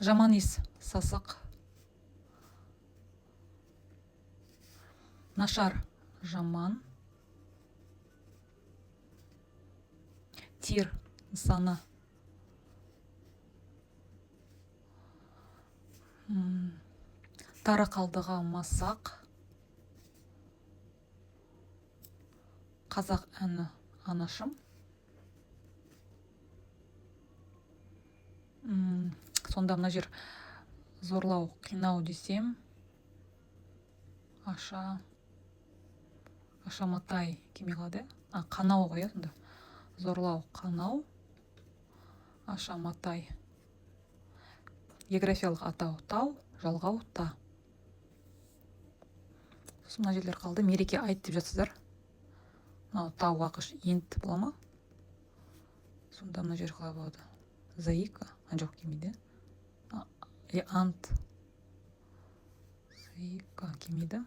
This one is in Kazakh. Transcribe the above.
Жаман иіс, сасық. Нашар, жаман. Тир нысаны. Тары қалдығы, масақ. Қазақ әні, анашым. Сонда мына жер зорлау, қинау десем, аша, ашаматай келмей қалады, иә? А, қанау ғой, иә, сонда. Зорлау, қанау, ашаматай. Географиялық атау, тау, жалғау, та. Сосын мына жерлер қалды. Мереке айт деп жатсыздар. Мынау тау, ақш, инт бола ма? Сонда мына жер қалай болады? Заика? А, жоқ, келмейді. А, или ант. Заика келмейді.